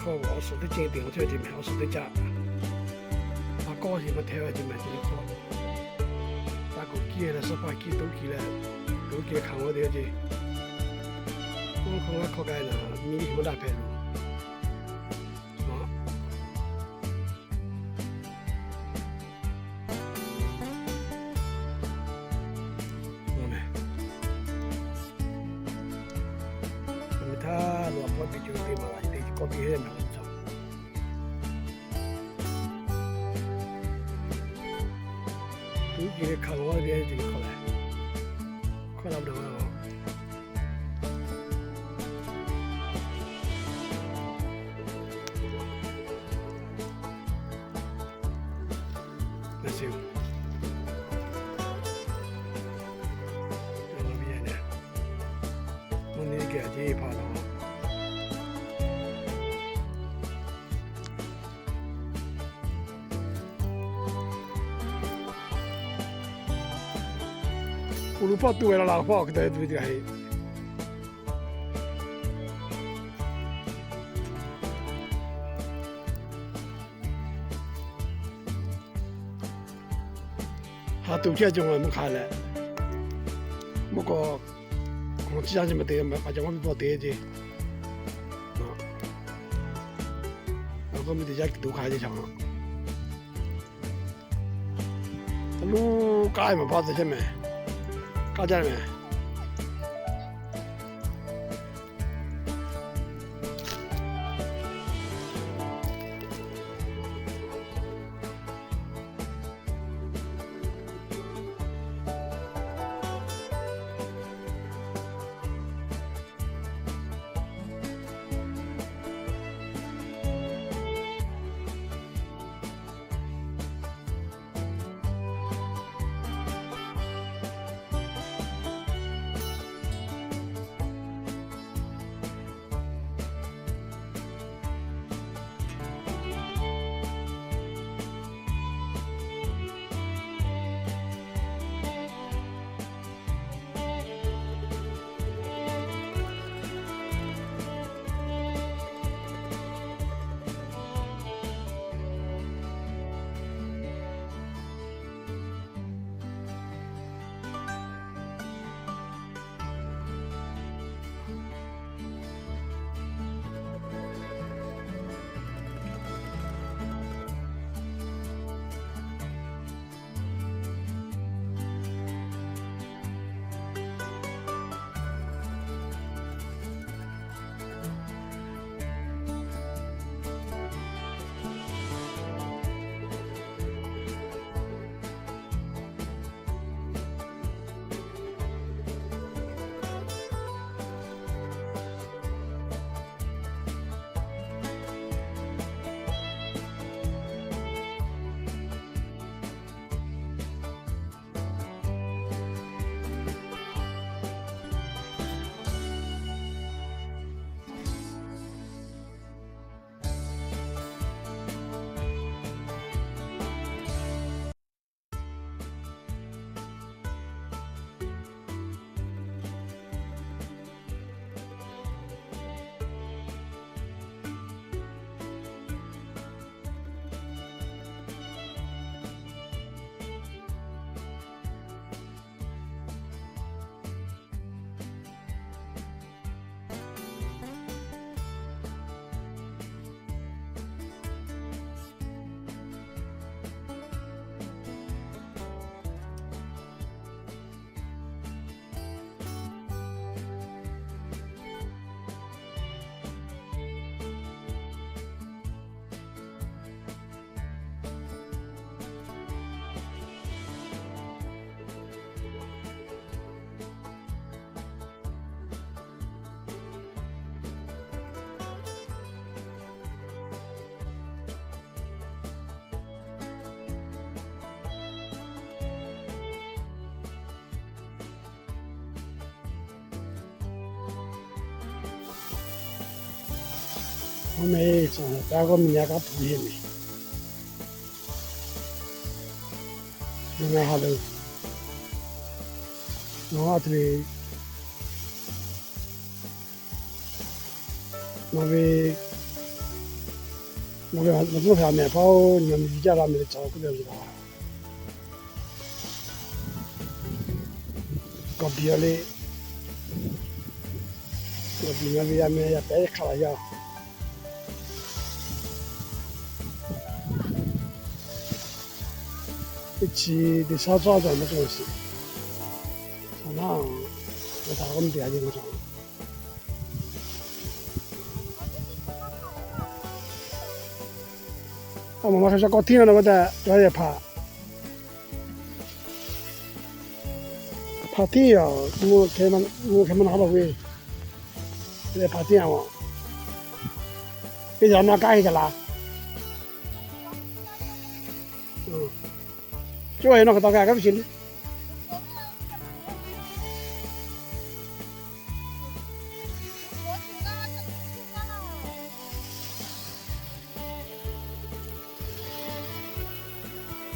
Kawˇ awˬ suhˍ teˇ ceuˬ te awˬ chehˇ ve ce mehˍ, awˬ suhˍ teˇ caˆ. A kawˇ sheˍ maˇ htaˇ ve ce mehˍ te hkawˇ. Taˇ kuˬ kiˇ leh suhˉ paˇ kiˇ tuˉ kiˇ leh, tuˉ kiˇ hk'aˬ g'awˇ te ce. Oˇ hkawˇ g'a hkawˇ k'ai naˍ, miˇ maˇ daꞈ hpehꞈ loˬ. Mehˍ htaˇ lo a pawˆ te co te maˍ laˬ te kawˇ te hehˉ maˍ laˬ ca. Tuˉ ce hk'aˬ g'awˇ ve ce hk'aˬ lehˬ, hkawˇ la daꞈ laˇ. Uˉ lu hpawˇ tuˬ ve la la hpawˇ hk'e te tuˬ ve teˇ g'aˇ heˆ. Ha tuˬ chehˇ cawˬ ngaˬ mvuhˇ hk'a leh, mvuhˇ k'aw, k'aw chi yaˇ chi ma te, ma ca maˇ piˇ pawˆ te ce. Awˬ k'o miˇ te yaˇ tuˬ hk'a ce chaw. Luˇ k'aˉ maˍ hpawˇ te chehˇ mehˍ. K'aˉ jaˇ mehˍ. Mvuhˇ meh suhˍ taˇ g'awˇ miˬ yaˇ kaꞈ tuˬ yeˬ mehˍ. Ngaˬ ha lehˬ, nawˬ ha te ve, nawˬ ve Nawˬ hk'e a mehˍ hpaˇ-oˬ, nyi ma miˬ jaˇ la mehˍ le, caˬ k'oˆ ve a le. Gawˬ biˬ a le. Gawˬ biˬ ngaˬ ve a mehˍ yaꞈ pehˉ hk'aˆ la yaˇ. Teˇ chi teˇ shaˉ tawˇ cawˬ maˇ cawˬ shiˍ. Aˬ naˉ, ngaˬ htaꞈ k'oˆ mvuh te a le, ngaˬ htaꞈ. A maˬ ma hk'e sha k'aw htiˇ na na ve tehꞈ, cawˬ ve hpaˍ. Hpaˍ htiˇ a, mvuhˇ hk'e maˇ na k'aˉ lo ve. Hpaˍ htiˇ a, teˇ yaꞈ na kaꞈ heˆ kaꞈ laˬ. Cawˇ e nawˬ hk'e taw kaꞈ kaꞈ ve chi le.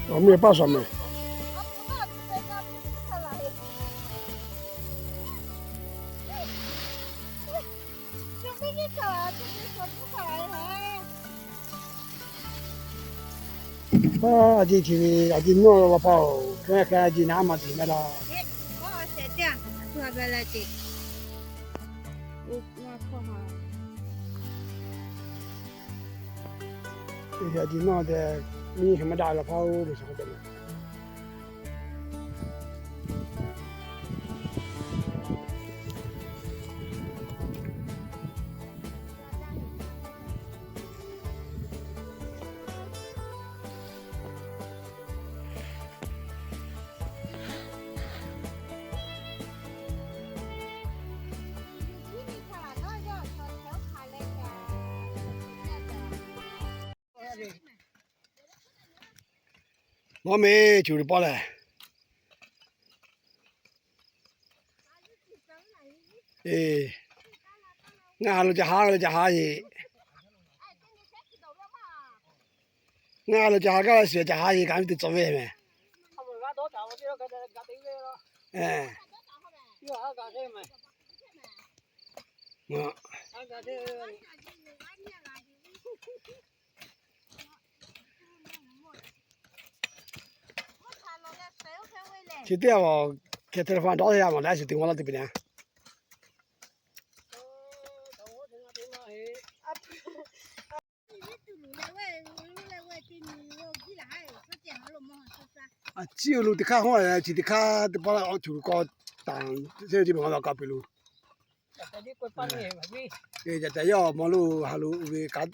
Awˬ miˇ paˇ shaˍ mehˍ. Aˬ, a ciˉ chi ve, a ciˉ nawˇ la hpaˇ-oˬ, hk'e hk'e a ciˉ naˉ maˇ te mehˍ laˇ. Teˇ hk'e a ciˉ nawˇ tehꞈ, nyiˇ hk'e maˇ daꞈ la hpaˇ-oˬ, le shaˍ k'oˆ tehꞈ. Mawˇ meh, chuˬ luˬ paw lehˬ. Ngaˬ ha lo ca ha, lo ca ha yeˬ. Ngaˬ ha lo ca ha gaˇ la shiˍ ca ha yeˬ kaꞈ ve teˇ tcuh ve mehˍ. Chi teˇ a, hkeh te la hpa dawˇ te a maˬ leh a shiˍ te maw laˇ te piˬ na. A ciˉ lo teˇ hk'aˇ hawˉ a, chi teˇ hk'aˇ teˇ pawˆ la awˬ chuˬ lo k'aw taˍ, chi ma a kaꞈ piˬ lo. Yaꞈ tehꞈ yawˇ mawˬ lo ha lo ve kaꞈ,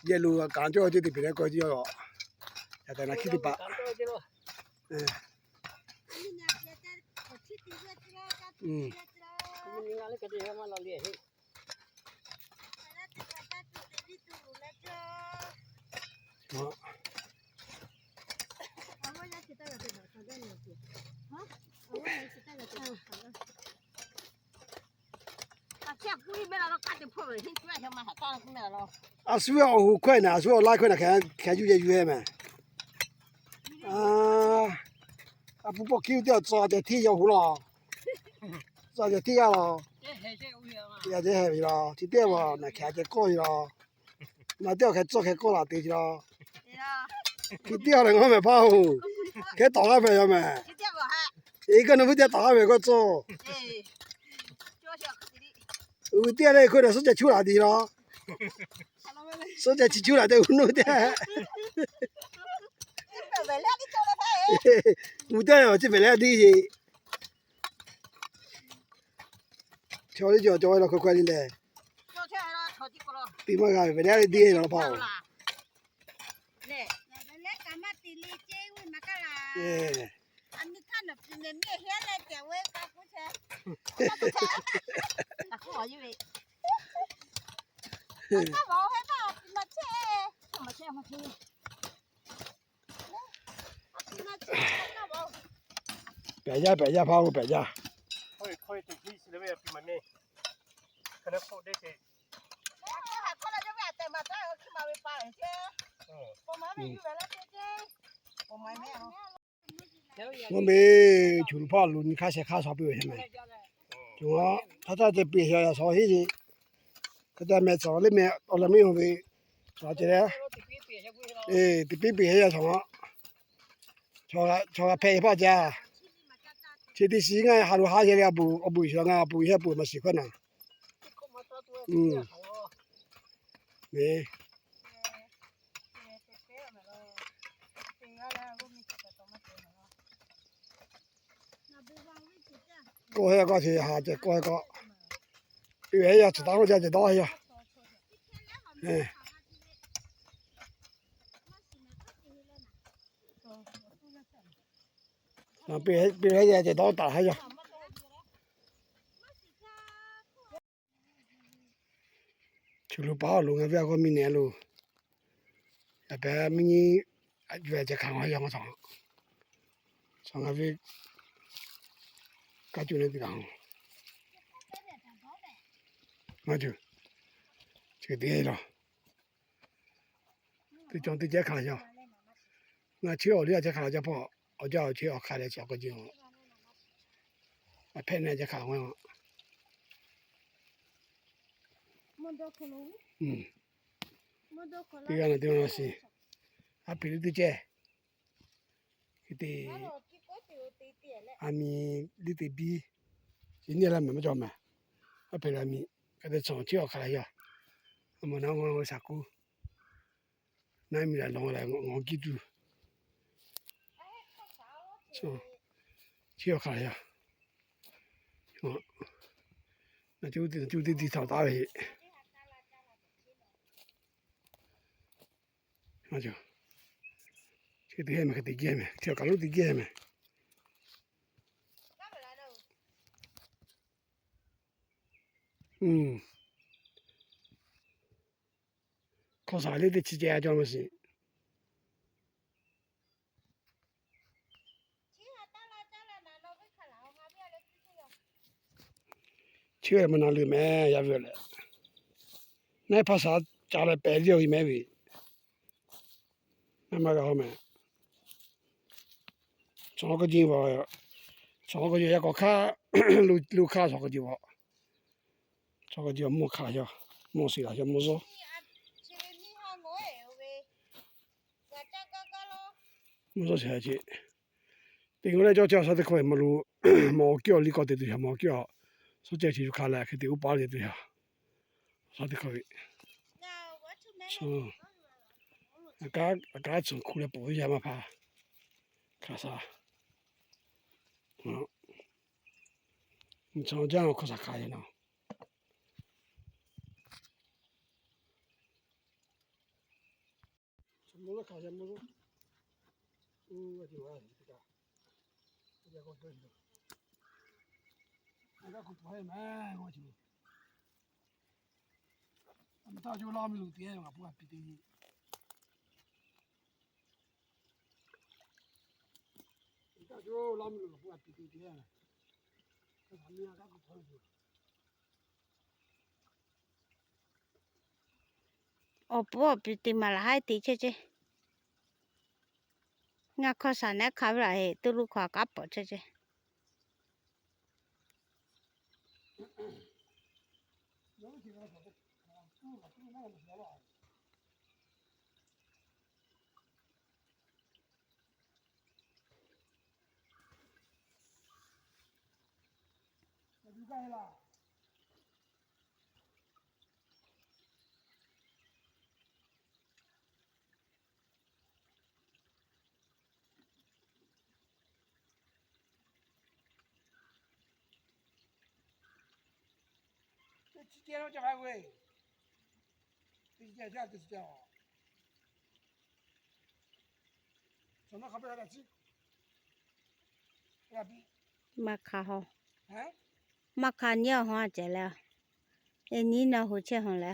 yehˬ lo kaꞈ cawˇ ce te piˬ leh k'aw ce yawˇ. Yaꞈ tehꞈ na hkiˉ teˇ hpaˍ. A shu ve awˬ hoꞈ hkawehˇ na, a shu ve awˬ laiˉ hkawehˇ na hkeh juˇ yehˬ yuˬ-e mehˍ. A pu pawˆ hkiˉ teˇ awˬ tcuh tehꞈ hteˇ yaw hoꞈ law. Tcuh tehꞈ hteˇ g'aˇ law. Yaꞈ ceh heh ve law, chi teˇ a na hkeh ceh kawˆ ve law. Na teˇ awˬ hkeh tcuh hkeh kawˆ laˬ te ce law. Hk'e teˇ a lehˬ ngaˬ mehˍ hpaˇ-oˬ, hkehˉ tawˍ laˇ mehˍ yaˇ mehˍ. Eˬ, kaˇ nawˬ hui teˇ tawˍ laˇ mehˍ k'oˆ tcuh. Uiˍ teˇ a lehˬ hk'oˆ lehˬ suhˉ ceh chuˇ laˬ te law. Suhˉ ceh chi chuˇ laˬ te uiˍ naˇ teˇ. Uiˍ teˇ a lehˬ chi pehˬ leh a diˇ ce. Chaw liˇ cawˬ cawˬ ve law hkawˇ hkawˇ liˇ lehˬ, te maˇ g'a ve pehˬ leh a diˇ law hpaˇ-oˬ. Pehˬ yaˇ pehˬ yaˇ hpaˇ-oˬ pehˬ yaˇ. Mvuhˇ miˬ, chuˬ luˬ hpawˇ luˬ nyi hk'aˇ sheh hk'aˇ shaw piˇ ve mehˍ. Chuˬ a htaˇ htaˇ ceh piˇ shaw yaꞈ shaw heˆ ce. Hk'e te mehˍ tcuhˍ leh mehˍ awˬ leh miˇ-oˬ ve, Ceh leh, teꞈ piˉ peꞈ heh yaˇ chaw, chaw g'a hpehꞈ e hpaˇ jaˇ. Chi teˇ shiˍ ngaˇ ha lo haˉ yehˇ le, a buˬ awˬ buˬ shaˍ ngaˇ a buˬ heh puˬ maˇ shiˍ hkawˇ naˍ. Kawˆ heh kawˆ ce ha ceh kawˆ heh kawˆ. Uiˍ heh yaˇ chi taˇ k'oˆ jaˇ ceh dawˇ heh yaˇ. Piˇ heh yaˇ ceh dawˇ taˍ heh yaˇ. Chu lo paˉ lo ngaˬ viˉ a g'awˇ miˇ nehˬ lo. Yaꞈ pehꞈ miˇ nyi, a ceh hkanˍ yaˇ, ngaˬ viˉ kaˇ cuˇ leh teˇ kaꞈ, ngaˬ cuˇ, chi teˇ lo. Teˇ cawˬ teˇ ceh hkanˍ yaˇ. Ngaˬ chi awˬ liˇ a ceh hkanˍ jaˇ hpawˇ, awˬ jaˇ awˬ chehˇ awˬ hk'aˇ leh chi awˬ k'o ji, a hpehꞈ nehˬ ceh hkanˍ a. Teˇ g'aˇ na teˇ g'aˇ na shiˍ. A peꞈ liˇ teˇ ceh, hk'e te, a miˍ liˇ teˇ biˇ, chi nyiˇ laˇ mehˍ maˇ cawˬ mehˍ. A peꞈ la miˍ, hk'e te cawˬ chehˇ awˬ hk'aˇ la yaˇ. A mawˬ na g'aw shaˍ kuˉ, na miˬ la lawˬ la ngawˬ kiˇ tuˬ, chehˇ awˬ hk'aˇ la yaˇ. Na cuˇ teˇ cuˇ teˇ tiˇ htaꞈ taˍ ve, chi teˇ hehˉ mehˍ, hk'e te gehˇ mehˍ, chi awˬ kaˬ lonˉ teˇ gehˇ mehˍ. Hkawˇ shaˍ liˇ teˇ chi ceh a cawˇ maˇ shiˍ. Chi ve maˇ na leuˬ mehˍ, yaˇ ve lehˬ. Neˇ hpaˇ shaˍ ca leh pehˍ liˇ ve mehˍ ve, neˇ maˇ g'a haw mehˍ. Chaw k'o ji, chaw k'o ji yaˇ k'awꞈ hkaˇ, lo hkaˇ chaw k'o ji a. Chaw k'o ji a mawˇ hk'aˇ yaˇ, mawˇ shiˍ laˬ yaˇ mawˇ zuhˆ. Mawˇ zuhˆ shiˍ ce. Teˇ g'aˇ leh cawˇ ceh awˬ shaˉ teˇ hkawˇ ve maˇ lo, mawˬ kiˇ awˬ liˇ k'awꞈ te tuˬ yaˇ, mawˬ kiˇ awˬ shaˉ ceh chi yuˬ hk'a leh hk'e te uˉ paˉ leh te tuˬ yaˇ, awˬ shaˉ teˇ hkawˇ ve. A kaˉ tsuhˍ hkuˇ leh pawꞈ ve yaˇ maˇ hpaˇ hkanˍ shaˍ. Nyi chaw jaˇ hkawˇ shaˍ hkanˍ ve naˍ. Awˬ pon awˬ piˍ te maˍ laˬ haiˉ te chehˇ chehˇ. Ngaˬ hkawˇ shaˍ nehˉ hk'a ve laˬ heˆ, to lo hkawˇ a kaˉ pawꞈ chehˇ chehˇ. Maˇ hk'a haw, maˇ hk'a nyi awˬ haw a cehˬ le. E nyi na ho chehˇ haw le.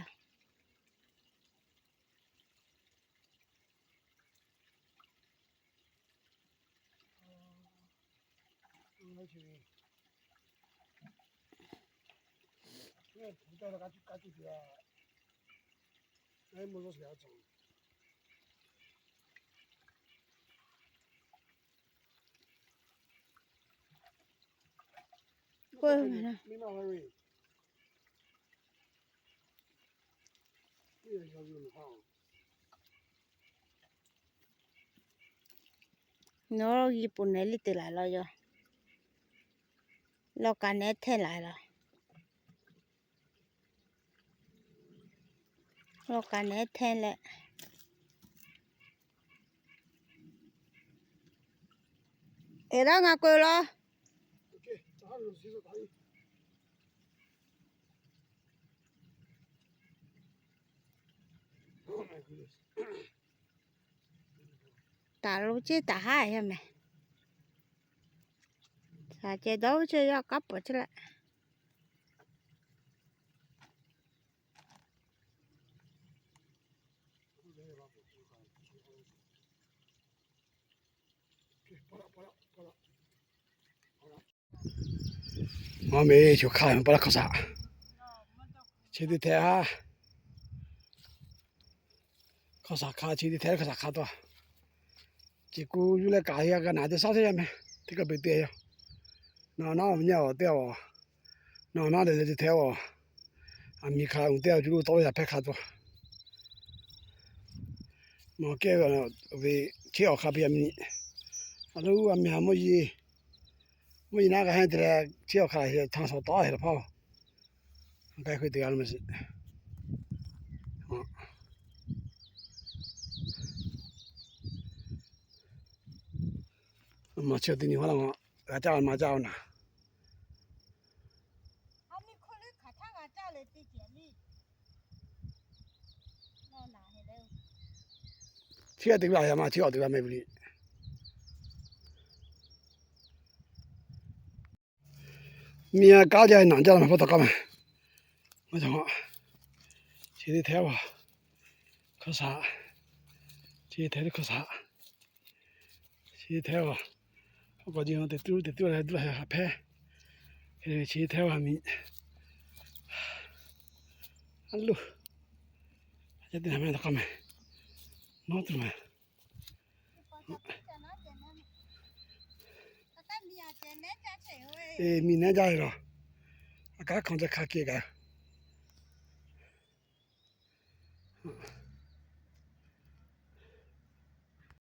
K'oˆ ve na. Nawˬ g'i peuˬ nehˬ liˇ te laˬ la yoˬ. Lawˇ ka nehˬ hteˇ laˬ la. Lawˇ ka nehˬ hteˇ leh, eˬ, daˇ ngaˬ k'oˆ law. Taˍ lo ceˇ taˍ haˉ yaˇ mehˍ. Shaˍ ceh dawˇ ve ceˇ, yaˇ kanˉ pawˍ ceˇ leh. Mvuhˇ miˬ choˬ hk'a pa laˇ hk'aw shaˍ, chi teˇ htehꞈ a, hk'aw shaˍ hk'a, chi teˇ htehꞈ hk'aw shaˍ hk'a taw. Chi kuˬ yuˬ leh kaꞈ g'a naˬ teˇ shaˉ teˇ yaˇ mehˍ, teˇ kaꞈ peuˬ te yoˬ. Naˬ naˉ nyaˇ awˬ teˇ awˬ, naˬ naˉ lehˬ lehˬ teˇ htehꞈ awˬ, aˬ miˍ hk'a uˬ teˇ awˬ cuˇ lo tawˆ ve yaꞈ hpehˇ hk'a taw. Mawˬ kehˇ ve, cheˇ awˬ hk'a pi a mi, a lo a mi ha mvuhˇ yeˬ, mvuhˇ yeˬ naˉ g'a hehnˇ te leh cheˇ awˬ hk'a htaˇ shawˍ tawˉ heˆ laˬ hpaˇ-oˬ. K'ai hk'e te g'a lo ma shiˍ. Maˬ chi teˇ nyi hawˉ la, g'a caˇ ma caˇ-oˬ naˍ. Chi a te g'a yaꞈ ma chi awˬ te g'a meh ve le. Miˬ a kaˉ jaˇ naˬ jaˇ la meh hpawˇ taw k'aˉ meh. Chi teˇ htehꞈ a, hkawˇ shaˍ, chi teˇ htehꞈ hkawˇ shaˍ, chi teˇ htehꞈ a, hkawˇ k'awꞈ ji teˇ tuˉ teˇ tuˉ la duˇ la ha hpehˇ. Chi teˇ htehꞈ a miˬ a loˬ, a teˇ na meh taw k'aˉ meh, nawˉ tuˬ meh. Eˬ, miˬ nehˉ jaˇ ve laˬ. A kaˉ hk'aw ca hk'a kehˬ kaꞈ.